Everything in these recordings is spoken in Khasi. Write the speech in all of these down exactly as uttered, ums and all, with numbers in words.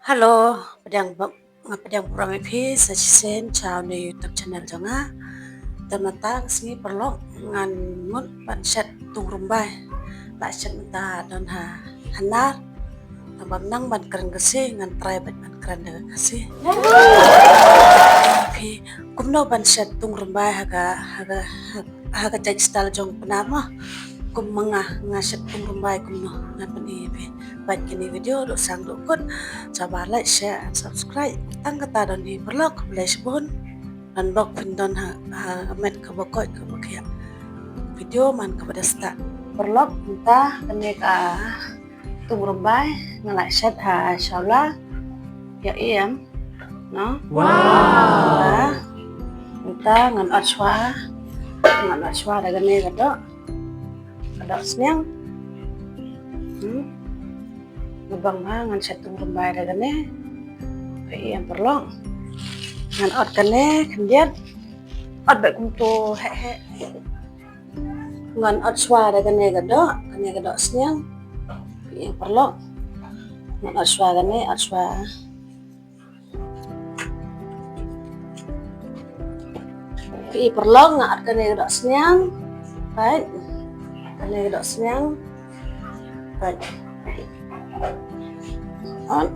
Hello, pdiang ba-, nga pdiang burom ïa phi sa shisien sha une u YouTube channel jong nga. Te mynta ka sngi paralok ngan mut ban shet tung rymbai. La shet mynta don ha, ha nar. Tang ba mynta ban kren Khasi, ngan try beit ban kren da ka Khasi. Okay, kumno ban shet tung rymbai ha ka, ha ka, ha ka, ha ka jait style jong Pnar mo. Kum ma nga, nga shet tung rymbai kumno, ngan pyni ïa phi. Peit kane ka video haduh sang haduh kut. Sa ba like, share and subscribe. Tang kata don hi paralok, khublei shibun. Don bok phin don ha, ha met kaba koit kaba khiah. Video man kaba da start. Paralok, mynta kane ka tung rymbai nga la shet ha sawla. Ïa em, no? Wow. Mynta, mynta ngan ot shuwa, ngan ot shuwa da kane ka doh, ka doh sniang. Hmm. Nga bang ha ngan shet tung rymbai da kane. Ïa em paralok. Ngan ot kane khyndiat. Ot beit kumto heh heh. Ngan ot shuwa da kane ka doh, kane ka doh sniang. Ïa paralok. Ngan ot shuwa kane, ot shuwa. Ïa paralok, nga ot kane ka doh sniang. Peit. Kane ka doh sniang. Peit. Ot.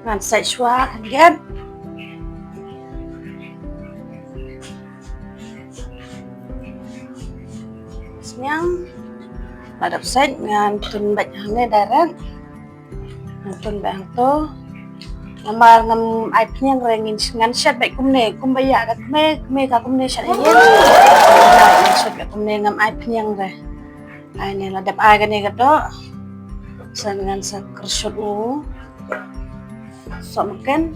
Ngan sait shuwa khyndiat. Sniang. La dep sait ngan tun beit hangne direct. Ngan tun beit hangto. Namar ngam ai phniang re, ngin, ngan shet beit kumne, kumba ïa ka kmie, kmie ka kumne shet ïa ïing. Ngan shet beit kumne, ngam ai phniang re. Ai ne la dep ai kane ka doh. Sa ngan sa kyrsut u sohmynken.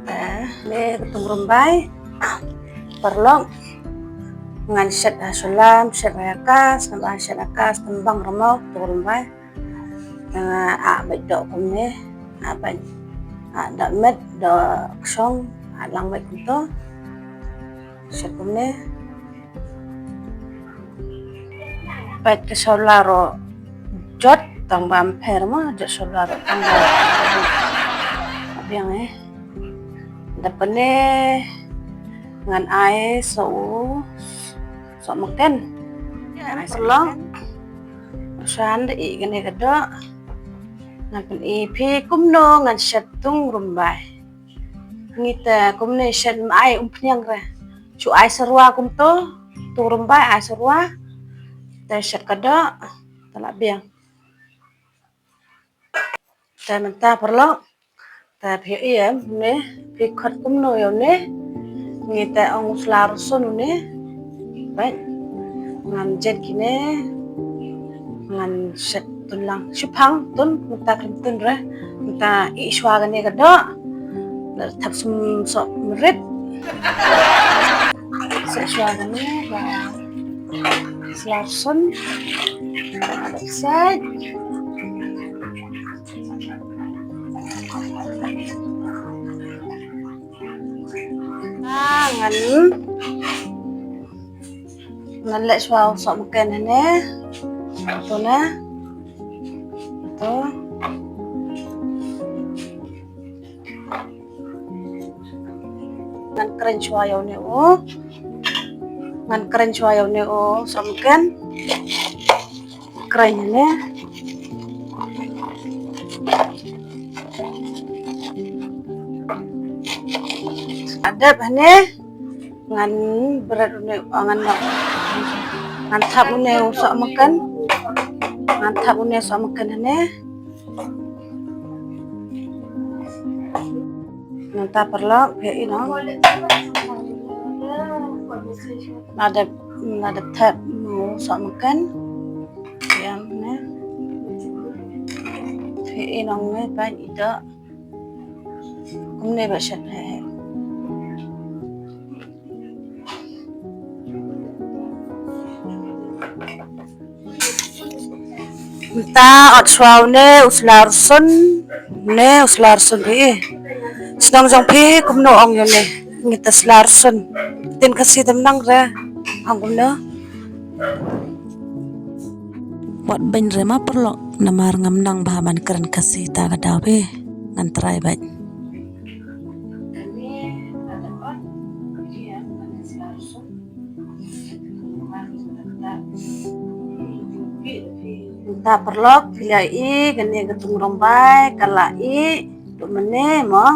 Te ne ka tung rymbai. Paralok. Ngan shet ha sawla, shet ha ïa ka, shet ha ïa ka, shet tang bang rymbai, tung rymbai. Nga ah beit doh kumne, ah beit, ah doh met, doh kshong, ah lang beit kumto. Shet kumne. Peit ka sawla ruh jot, tang ba ym pher mo, jot sawla ruh tang ba biang eh. Dep ne ngan ai sa u sohmynken. Ai paralok. Shan da i kane ka doh. Ngan pyni phi kumno ngan shet tung rymbai. Ngi te kumne shet ma ai um phniang re. Shu ai syrwa kumto, tung rymbai ai syrwa. Te shet ka doh, te la biang. Te mynta paralok. Te phi ïohi em, une, phi khot kumno ïa une. Ngi te ong u sla rson une. Bad ngan jet kine. Ngan shet tun lang. Shu phang tun, mynta khlem tun re. Mynta i shuwa kane ka doh. La thap sum soh mrit. Shet shuwa kane ba sla rson. Shet. Ah, ngan, ngan leh shuwa u sohmynken hangne. To na. To. Ngan kren shuwa ïa une u. Ngan kren shuwa ïa une u sohmynken. Kren ne. Adep ne. Ngan bret une, oh, ngan, ngan thap une u sohmynken. Ngan thap une sohmynken ne. Ngan thap paralok, phi ïohi noh. Nadep, nadep thap u sohmynken. Ïa ne. Phi ïohi noh ne, phi ïohi noh. Kumne ba shet phi. Mynta ot shuwa une u sla rson, une u sla rson phi. Shnong jong phi kumno ong ïa une, ngi te sla rson. Ktien Khasi te mynta re ong kumno. Pat beiñ re ma paralok, namar ngam nang bha ban kren Khasi ta ka daw phi. Ngan try bad. Mynta paralok, phi la ïohi kane ka tungrymbai ka la ih. Duh mynne mo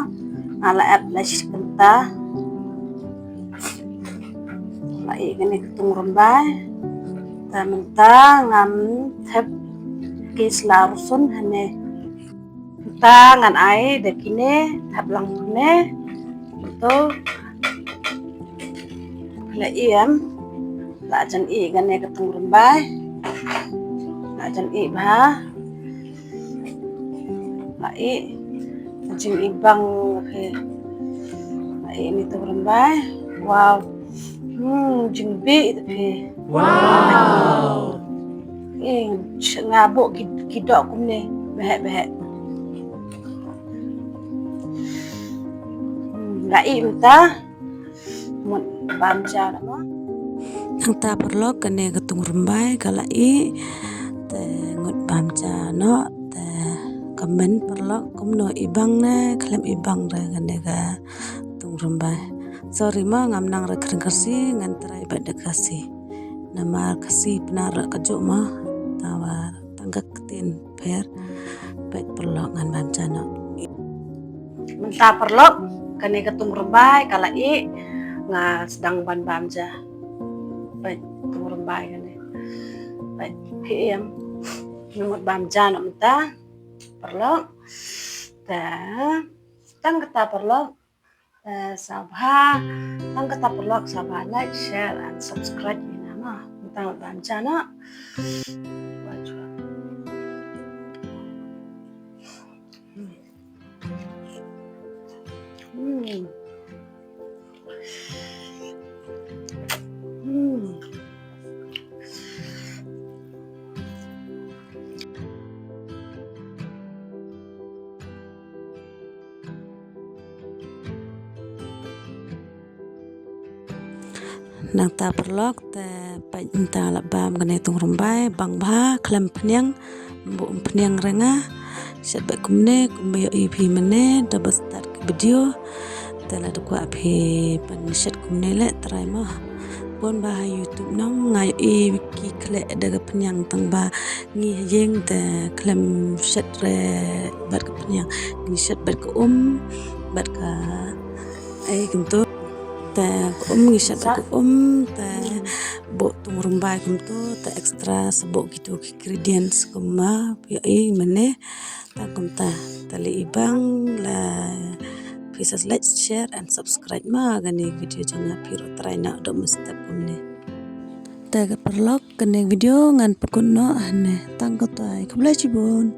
nga la ep leit kynta. La ih kane ka tungrymbai. Te mynta ngam thep ki sla rusun hangne. Mynta ngan ai da kine, thep lang kine. Mynta la ih em. La jan ih kane ka tungrymbai. La jan ih bha. La ih. Jingibang, okay. La ih ni tungrymbai. Wow. Hmm, jingbih te phi. Wow. Eh, nga buh ki, ki doh kumne. Behek, behek. Hmm, la ih mynta. Mut bam ja noh. Nangta paralok kane ka tungrymbai ka la ih. Te ngut bam ja noh. Te comment paralok kumno ibang ne khlem ibang re kane ka tungrymbai. Sorry mo ngam nang re kren Khasi, ngan try bad da Khasi. Namar Khasi Pnar la ka juh mo. Tawa tang ka ktien pher. Peit paralok ngan bam ja noh. Mynta paralok kane ka tungrymbai ka la ih, nga sdang ban bam ja. Peit tungrymbai kane. Peit phi em. Ngan mut bam ja noh mynta paralok. Te tang kata paralok. Eh, sngewbha, tang kata paralok sngewbha like, share and subscribe ïa nga mo. Mynta ngan bam ja noh. Hmm. Hmm. Nangta paralok te peit mynta la bam kane tungrymbai bang bha khlem pniang, buh pniang re nga. Shet bad kumne kumba ïohi phi mynne da ba start ka video. Te lada kwah phi ban shet kumne leh try mo. Bun ba ha YouTube nong nga ïohi ki khleh da ka pniang tang ba ngi ha ïing te khlem shet re bad ka pniang, ngi shet bad ka um bad ka, eh, kumto. Te ka um ngi shet bad ka um te buh tungrymbai kumto te extra sa buh kito ki ingredients kumba ïohi mynne. Tang kumta te leit ibang la phi sa like, share and subscribe mo kane video jong nga, phi ruh try noh da mynstep kumne. Te ka paralok kane video ngan pynkut noh hangne. Tang kumta, khublei shibun.